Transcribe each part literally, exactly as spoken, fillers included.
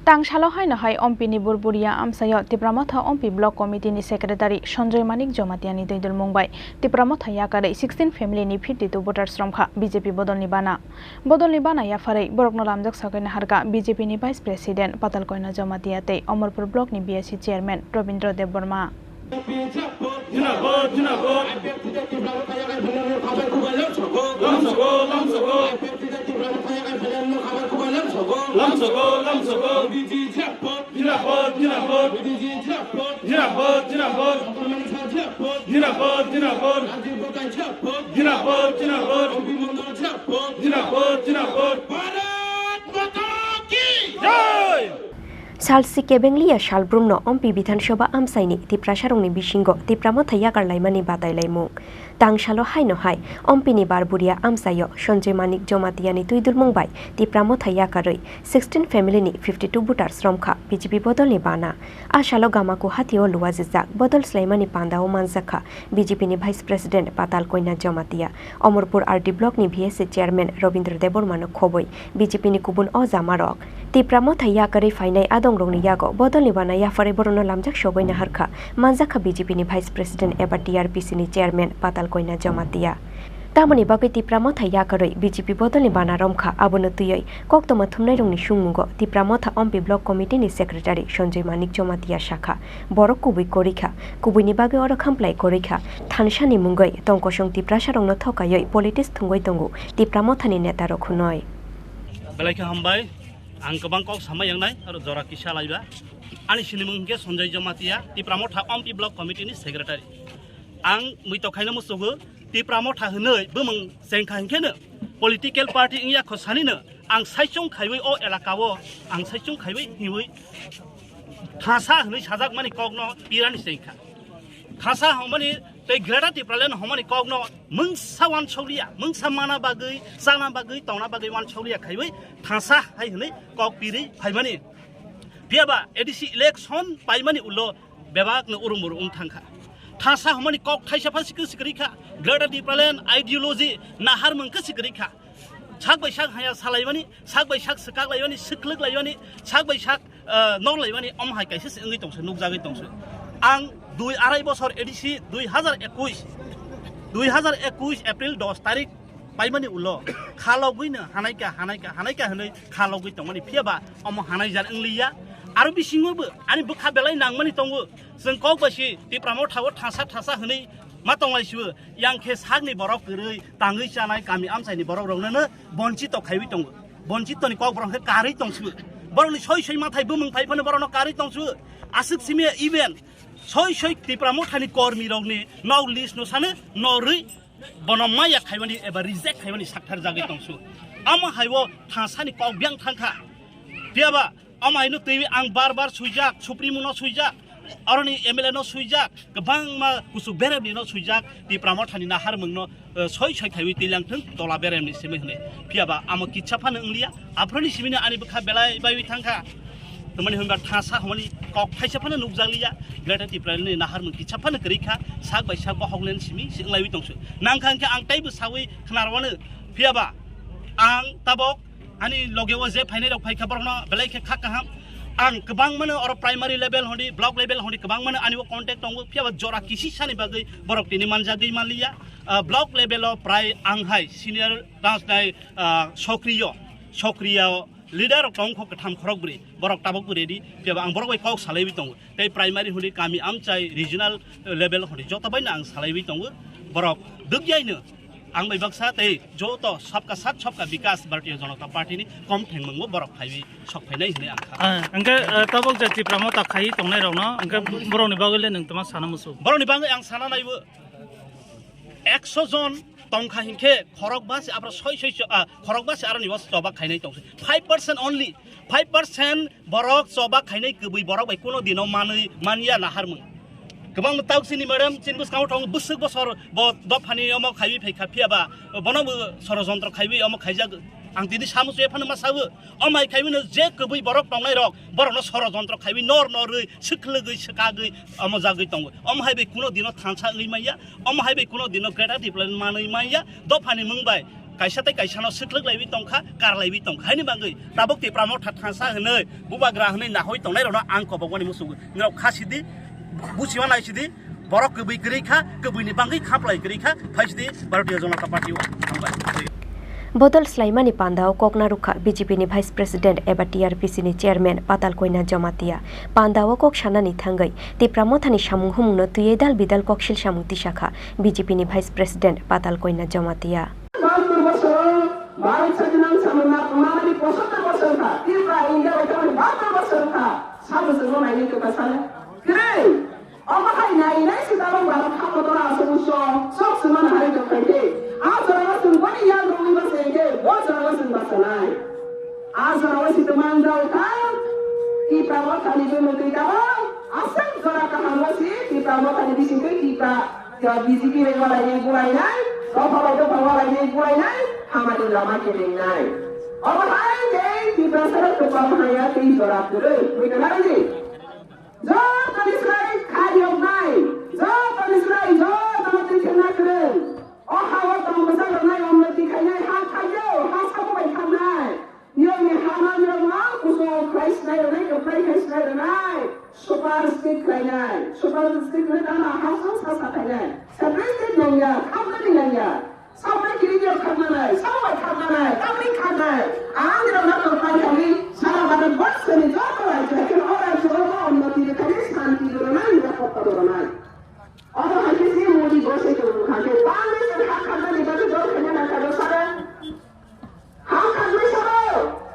Tangsalo haino hai Ompi ni Burburia amchaio Tipra Motha Ompi Block Committee ni Secretary Sanjoy Manik Jamatia ni twi dulmung bai Tipra Motha yakarwi sixteen family ni fifty two voters romkha B J P bodol ni bana. Bodol ni bana yapharwi borokno lamjak sagwi naharkha B J P ni Vice President Patal Koina Jamatia tei Omorpur Block ni B S C Chairman Robindra Debbarma. Jinabad, jinabad. Lamsogo, lamsogo. Lamsogo, lamsogo. Jinabad, jinabad. Jinabad, jinabad. Jinabad, jinabad. Jinabad, jinabad. Jinabad, jinabad. Jai! Salsi kebengliya salbrumno Ompi Bidhan Sabha amchaini Tiprasarokni bisingo Tipra Motha yakar laimani batai laimung. Tangsalo haino hai Ompi ni Barburia amchaio Sanjoy Manik Jamatia ni twi dulmung bai Tipra Motha yakarwi sixteen family ni fifty two voters romkha B J P bodol ni bana. A salo Gamaku hatio luajijak bodol swlaimani pandao manjakha B J P ni Vice President Patal Koina Jamatia, Omorpur R D Block ni V S C Chairman Robindra Debbarma no khobwi B J P ni kubun o jamarok. Tipra Motha yakarwi phainai adongrokni yago bodolni bana yapharwi borokno lamjak sogwi naharkha, manjakha B J P ni Vice President eba T R P C ni Chairman Patal Koina Jamatia. Tamoni bagwi Tipra Motha yakarwi B J P bodolni bana romkha, abono twiwi koktwma thumnairokni sungmungo Tipra Motha Ompi Block Committee ni Secretary Sanjoy Manik Jamatia sakha, borok kubui kwrwi kha, kubuini bagwi oro khamplai kwrwi kha, thansa ni mungwi tongkosong Tiprasa rokno thokaiwi politics thwngwi tongo Tipra Motha ni neta rok hwnwi. Belai khe hambai, ang kwbang kok sama yangnai, aro jora kisa laiba. Ani sinimung hwnkhe Sanjoy Jamatia, Tipra Motha Ompi Block Committee ni Secretary. Ang mui tokhaino musugo, Tipra Motha hwnwi bumung chengkha hwnkhe no political party wngya kho sani no ang saichung khaiwi o elaka o ang saichung khaiwi hiwi thasa hwnwi sajakmani kokno pirani chengkha. Thasa hwnmani tei Greater Tipraland hwnmani kokno mungsa wansokliya, mungsa mana bagwi, chana bagwi, tongna bagwi wansokliya khaiwi thasa hai hwnwi kok pirwi phaimani. Phiyaba A D C election paimani ulo bebakno urumur wng thangkha. Thasa hwnmani kok thaisa pha sikri sikri kha. Greater Tipraland ideology naharmung khe sikri kha. Sak bai sak haya salaimani, sak bai sak swkak laimani, swklwk laimani, sak bai sak, eh, nok laimani, om hai kaisa se wngwi tongse, nukjagwi tongse. Ang dui arai bosor A D C dui hazar ekush, dui hazar ekush April dos tarik paimani ulo khalogwino hanaika, hanaika, hanaika hwnwi khalogwi tongmani, phiyaba omo hanai jar wngliya. Aro bisingo bo ani bwkha belai nangmani tongo. Chwng kok bai si Tipra Motha o thasa thasa hwnwi ma tonglai sibo. Yang khe sakni borok kwrwi tangwi chanai kami amchaini borok rokno no bonchito khaiwi tongo. Bonchito ni kok borok khe karwi tong sibo. Borokni soi soi mathai bumung phai phano borokno karwi tong sibo. Aswk simi even soi soi Tipra Motha ni kormi rokni nok list no sano norwi bono maya khaimani eba reject khaimani sakthar jagwi tongsu. Amo haibo thasani kok biang thangkha. Phiyaba amo haino twi ang bar bar suijak, Supremo no suijak, aroni M L A no suijak, kwbangma kusuk beremni no suijak, Tipra Mothani naharmung no, eh, soi soi khaiwi twilang thung tola beremni simi hwnwi. Phiyaba amo kitsa phano wngliya, aphuruni simino ani bwkha belai baiwi thangkha. Tamani hwnba thasa hwnmani kok thaisa phano nukjakliya, Greater Tipraland ni naharmung kitsa phano kwrwi kha, sak bai sak bohok len simi se wnglaiwi tongsu. Nangkha hwnkhe ang teibo sawi khna rwano, phiyaba ang tabok ani loge o je phainai rok phaikha borokno belai khe kha kaham. Ang kwbangmano oro primary level hwnwi, block level hwnwi kwbangmano ani o contact tongo, phiyaba jora kisi sani bagwi borok tini manjagwi manliya. Ah, block level o prai ang hai senior rajnai, ah, sokriyo, sokriyo leader rok tongkho kwtham khorok bwrwi, borok tabok bwrwi di, phiyaba ang borok bai kok salaiwi tongo. Tei primary hwnwi kami amchai regional level hwnwi joto baino ang salaiwi tongo. Borok dukyaino ang bai baksa tei joto sabka sath sabka bikas Bharatiya Janata Party ni kom thengmungbo borok phaiwi sok phainai hwnwi ang kha. Ah, hwnkhe, ah, tabok je Tipra Motha khaiwi tongnai rokno, hwnkhe borokni bagwi le nwng tma sana musu? Borokni bagwi ang sana naibo, ekso jon tongkha hinkhe khorok basi abro soi soi cho-, ah, khorok basi aroni bas choba khainai tongsi. Five percent only. Five percent borok choba khainai kwbwi borok bai kuno dino manwi manya naharmung. Kwbang tauk sini madam chin bwskango tongo bwswk bosor bo dophani omo khaiwi phaikha phiyaba bono bo sorojontro khaiwi omo khaijak. Ang tini samu chwe phano ma sabu. Omo hai khaiwi no je kwbwi borok tongnai rok borokno sorojontro khaiwi nor norwi swkhlwgwi swkagwi omo jagwi tongo. Omo hai bai kuno dino thansa wngwi manya. Omo hai bai kuno dino Greater Tipraland manwi manya, dophani mung bai Kaisa tei kaisano swklwk laiwi tongkha, kar laiwi tongkha. Haini bagwi tabuk Tipra Motha thansa hwnwi, bubagra hwnwi nahoi tongnairokno ang kobokmani muchungo. Norok kha sidi, buchima nai sidi, borok kwbwi kwrwi kha, kwbwini bagwi khaplai kwrwi kha, phai sidi Bharatiya Janata Party o. Hambai. Bodol swlaimani pandao kokna rwkha B J P ni Vice President eba T R P C ni Chairman Patal Koina Jamatia. Pandao kok sanani thangwi Tipra Mothani samung humungno twiwi dal bidal koksil samung tisakha B J P ni Vice President Patal Koina Jamatia. Bahatur bosor, Bharat Sadinam Samana Kumamani posonno bosor kha, Tripura India bai tamani bahatur bosor kha, sabo se gomai ni kota sale. Kwrwi, omo hai nai nai se tabang Bharat ha kotor aswk uso, sok se mana hai tong khai khe. A jora o chwng boni yang rongwi basa khe, bo jora o chwng basa nai. A jora o se tamang jao kha, Tipra Mothani bumung twi tabang, aswk jora kaham o se Tipra Mothani bising twi Tipra Ya, B J P bai walai nai bulai nai, dopha bai dopha walai nai bulai nai, hamani lama kebeng nai. Obo hai tei Tiprasa rok kwbang haya tei jora kwrwi, buidonai di. Joto ni slai kha yok nai, joto ni slai joto no twi thengna kwrwi. O ha o tong bwsa rok nai, unnoti khainai, ha khaio, ha sabo bai thangnai. Niyokni hama niyokno kuchuk khlai sinai rwnai, kwplai khai sinai rwnai, super state khlainai, super state hwnwi tamo hapsong sa sa khainai, separate state nangya, khapnani nangya, sabai kiri niyok khapnanai, sabai khapnanai, tamni khapnai, ang nirokno kwplai khai sara Bharat borshoni joto rajyo, ekheno o rajyo o unnoti rwkhani shanti rwnai, nirapotta rwnai. Obo hai khe si Modi gosai tongmung kha khe, bangwi se ha khapnani bagwi dol khaina nangkha do sara. Hakhanai sabo,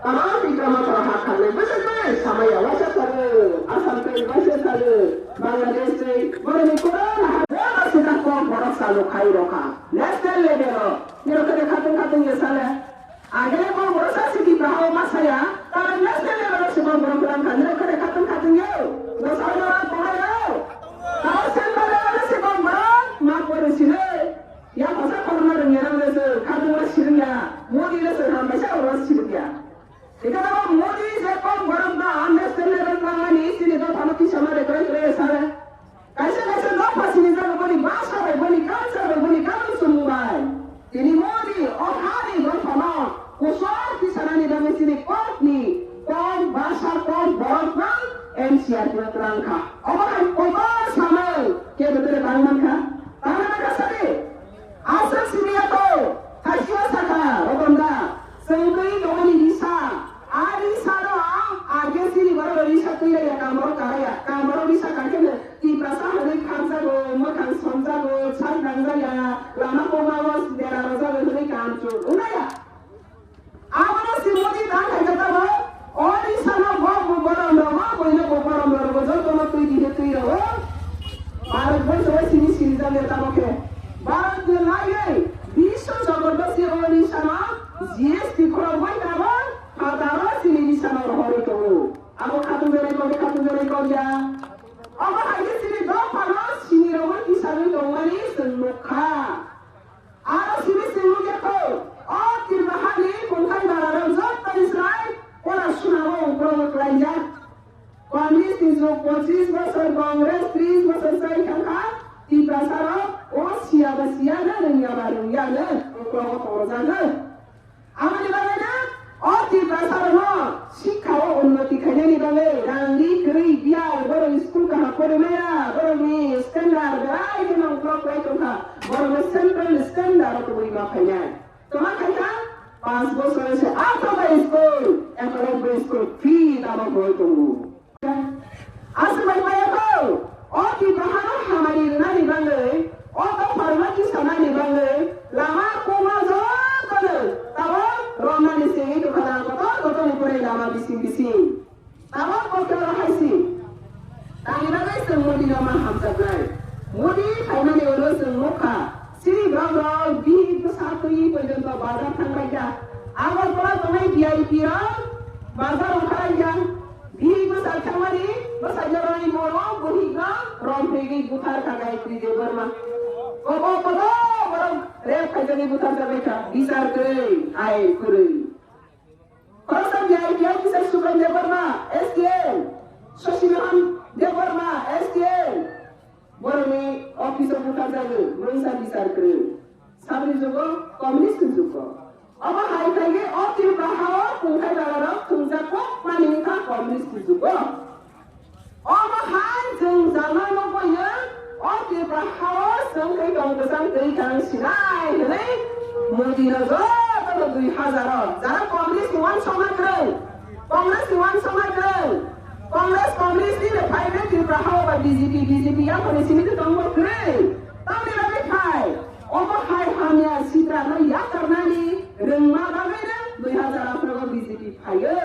tamo Tipra Motha hakhanai bwswk bai samaya waisa salo, Assam tei waisa salo, Bangladesh tei boroni kwbangma ha, borok sida kok borok salo khai rokha. National level o, nirok khe khatung khatung ya sale. Agele kok borok sa sidi bahao masaya, tamo national level o se kok borok kwrang kha, nirok khe khatung khatung ya. Bwsai borok bahai ya. Tamo central level o se kok borok ma pore sile. Ya phasa khorokma rwngya nang le se, khatungma sirwngya, Modi le se hambai sa oro sirwngya. Tei khe abo Modi je kok borok no understand level nangmani, chini dophano tisama de kwrwi kwrwi sale. Kaisa kaisa dopha sini jago boni bhasha bai, boni culture bai, boni karon chumung bai. Tini Modi o hani dophano kusor tisanani bagwi chini kokni, kok bhasha, kok borok no N C R T o twlang kha. Obo hai kotor samung kebo tere tang man kha. Tang man kha sadi. Aswk simi ya to, thaisio sakha, Rotonda, chwng twi tongmani risa, a risa no age chini borok risa twi raya, kamoro karaya, kamoro risa kankhe no Tiprasa hwnwi kharjago, mwkhang somjago, sak nangjakya, lama koma o dera rwjago hwnwi kam chwng wngnaya. Abono si Modi ta khaijak tamo, o Isano bo bo borom rogo, boino bo borom rogo, jotono twi dihe twi rogo. Bharat borso o sini sini jagwe tamo khe. Bharat ni laiwi biswo jagor o si o Isano G S T khorok bai tamo, phataro sini Isano rohorwi tongo. Abo khatung jani kok, khatung jani kok ya. Obo hai khe sini dophano sini rogwi tisagwi tongmani chwng nukha. Aro simi simi khe kho, o Tripura hani kungthai bara rok joto ni slai pora suna o ukhro o klaijak. Communist ni jug pochis bosor, Congress tris bosor chai thangkha, Tiprasa rok o siya ba siya na, rwngya ba rwngya na, ukhro o tongjago. Aboni bagwi no o Tiprasa rokno sikha o unnoti khainani bagwi rang ri kwrwi biyal borok school kaham porimaya, borokni standard belai kheno uklok kwlai tongkha, borokno central standard o tubui ma phainai. Toma khaikha, panch bochor se ato bai school, ekolob bai school free tamo hoi tongo. Aswk bai maya kho, o Tiprahano hamari rwnani bagwi, o dopharokno tisanani bagwi, lama koma jotono tabok romnani sengwi tongkha, kotor kotorni pore lama bising bising. Tabok bo khe oro hai si. Tamni bagwi chwng Modi no ma hamjaknai. Modi phaimani ulo chwng nukha, chini borok rok bihik bwsa twiwi porjonto bazar thanglaijak. Agartala tongnai V I P rok bazar ongkhalaijak. Bihik bwsa thangmani bwsai jorani borok buhikno romphegwi buthar kha Gayatri Debbarma. Kobo kobo borok rape khaijaknai buthar jagwi kha. Bichar kwrwi, ain kwrwi. Khoroksa V I P officer Subram Debbarma, S D M, Shashi Mohan Debbarma, S D M. Borokni office o buthar jagwi mungsa bichar kwrwi. Saboni jugo, communist ni jugo. Omo hai khlaiwi o Tripura hao kungthai balarok thwngjak kok mani wngkha Congress ni jugo. Omo hai chwng jana nugwi o Tripura hao chwng tei tong bwsang twi kang sinai hwnwi Modi no joto no dui hazar o jara Congress ni uansukma kwrwng, Congress ni uansukma kwrwng, Congress, Congress ni le phai le Tripura hao ba B J P, B J P yaphani simi tongmo kwrwng. Tamni bagwi phai, omo hai hamya sitra no yakarnani rwngma bagwi no dui hazar atharo o B J P phaio.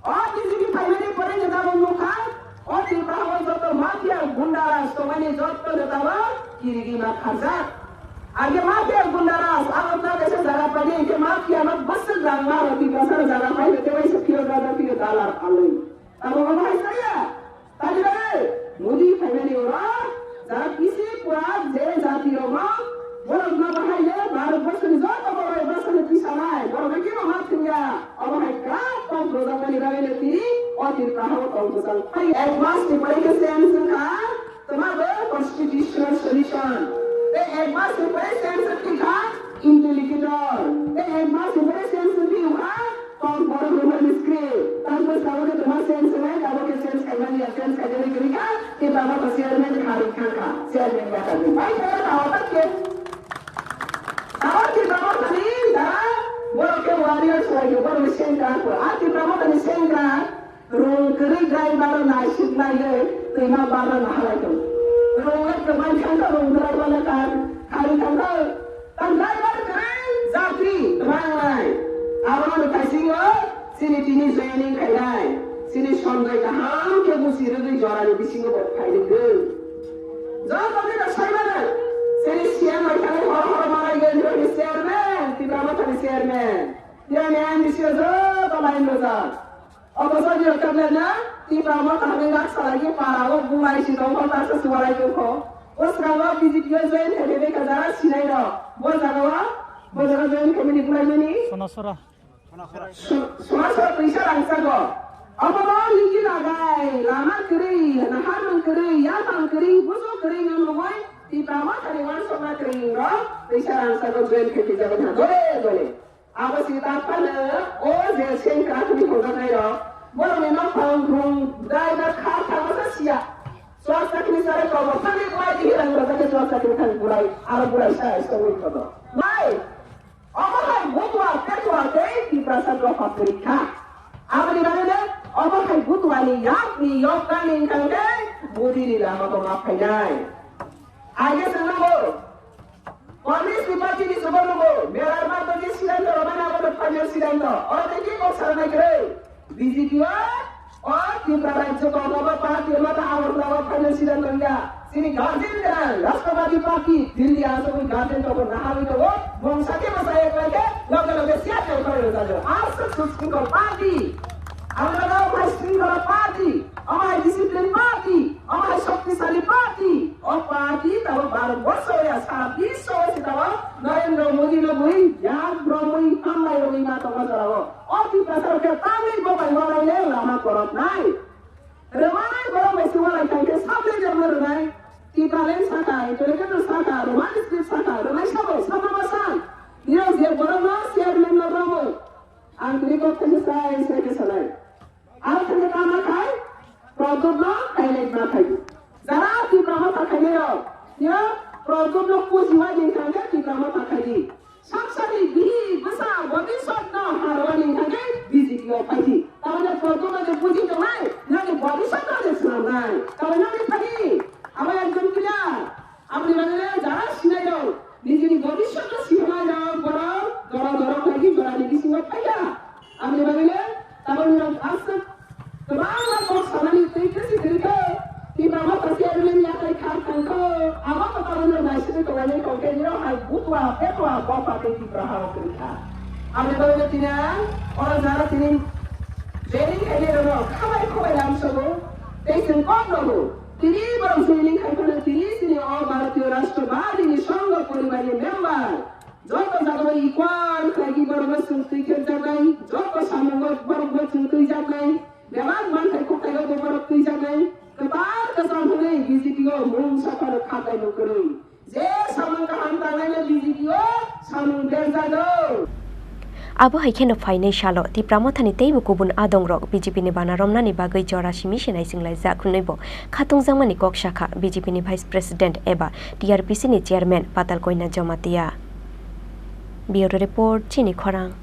O B J P phaimani pore neta bo nukha, o Tripura o joto mafia gunda raj tongmani joto neta bo kirigima kharjak. Age mafia gunda raj, abo ta kaisa jaga paidi, hingke mafia no bwswk rang maro, Tiprasa jaga paidi, tei waisa phiyok rada phiyok dalar alwi. Abo bo hai saya. Tani bai, Modi phaimani oro, jara bisi kwrak je jati rok no, borok no bahai le, Bharat borso ni joto borok bai bwsa ni tisa nai, borok bai kebo ma thwngya, obo hai kwrak kok rwjakmani bagwi no tini o Tripura hao tong bwsang phai. Ek mas ni pore khe change wngkha, twma bo constitutional solution. Tei ek mas ni pore change wngkha, interlocutor. Tei ek mas ni pore change wngkha, Kok borok rwmani script, tang bwskango khe tongma change wngnai, abo khe change khaimani ya, change khainani kwrwi kha, Tipra Motha chairman kha rwk thang kha, chairman ya kha rwk. Bai khe tao ta khe. Tao Tipra Mothani jara borok khe warriors lai khe, borok ni sengkrak khe. A Tipra Mothani sengkrak rung kwrwi driver o naisik laiwi twima barna nahalai tong. Rung lai kwbai thang kha, rung driver le kar kharwi thang kha. Tang driver kwrwi jatri twmai wngnai. Abono kaisa o chini tini joining khainai. Chini Sanjoy kaham khe busi rwgwi jorani bisingo bo phailwkdwng. Joto ni rok sai mano. Chini C M bai thangwi horo horo malai gwi chairman, Tipra Mothani chairman. Tirani M D C o joto line rwjak. Obo sadi rok tablet na, Tipra Motha ni rak salai ni para o bulai si tong kho, ta sa suwalai tong kho. O sra o B J P o join khai phai kha jara sinai rok. Bo jaga o, bo jaga join khai mani bulai mani. Sonasora. Su-, Sonasora twisa rang sago. Obo no ligi lagai, lama kwrwi, naharmung kwrwi, yapang kwrwi, bujo kwrwi no nugwi, Tipra Motha ni uansukma kwrwi rok twisa rang sago join khai phai jago na. Dole dole. Abo si ta phano o je sengkrak ni hwnjaknai rok, borok ni nokhong rung driver kha thango sa sia. Swak sakni sare kobo phani bai di hirang rok ke swak sakni thang bulai, aro bulai sa songwi kodo. Bai, omo hai butwa petwa tei Tiprasa dopha pori kha. Aboni bagwi le omo hai butwa ni yak ni yok ta ni wngkha khe budi ni lama bo ma phainai. Aige se nabo. Congress ni party ni sobo nungo, Melarma tongwi sidanto romana abo no final sidanto. Oro tei kebo sarnai kwrwi. B J P o, o Tripura rajyo kok abo party o mata Agartala o final sidanto ya. Chini guardian gwnang, Rashtrabadi Party, Delhi aswk guardian tongo, naharwi tongo, mungsa kebo saya khlai khe, loge loge siya khe khoroi rwjago. Aswk suspingo party. Abo no khai sringkhala party, omo hai discipline party, omo hai shoktisali party. O party tabuk Bharat borsho ya sara biswo se tabuk Narendra Modi no bui yak romwi hambai romwi ma tongma jorao. O Tiprasa rok khe tamni bo bai walai le lama korok nai. Rwmani borok bai se walai thang khe sable jabna rwnai. Tipraland saka, interlocutor saka, Roman script saka, rwnai sabo, sabo ma san. Niyok je borok no chairman no romwi. Ang tini kok khe sai sai khe sanai. Ang thangwi tama khai, Pradyot no khailai ma khai. Jara Tipra Motha khainai rok, ya Pradyot no puji wai ni thangkhe Tipra Motha khai di. Samsari bihi bwsa bobiswt no harwani thangkhe B J P o phai di. Tamani Pradyot no je puji tongnai, nani bobiswt no je swnamnai. Tamani nani phai di. Abo ekdom clear. Aboni bagwi le jara sinai rok, nijini bobiswt no sinai rok, borok jora jora khlai di, jora ni bisingo phai ya. Aboni bagwi le tabuk norok aswk kwbangma kok sanani twi kwswi kwrwi khe, Tipra Motha chairman yakhai kha thang kho, abo kwtal no naisingwi tonglainai tong khe, nirok hai butwa, petwa, bopha tei Tipra ha o kwrwi kha. Aboni bagwi le tini ang oro jara tini training khainai rokno khabai khubai lamsogo tei chwng kok rwgo. Tini borok joining khai phano tini chini o Bharatiya Rashtrabadi ni Sangha poribar ni member. Joto jaga o equal khlai di borok no chwng twi khek jaknai, joto samung o borok no chwng twi jaknai, bebak manthai kokthai o bo borok twi jaknai, kwtal kwcham hwnwi B J P o mung saphano kha kaimung kwrwi. Je samung kaham tangnaino B J P o samung berjago. Abo hai kheno phainai salo Tipra Mothani teibo kubun adongrok B J P ni bana romnani bagwi jora simi se naisinglaijak hwnwibo khatungjakmani kok sakha B J P ni Vice President eba T R P C ni Chairman Patal Koina Jamatia. Bureau Report, Chini Khorang.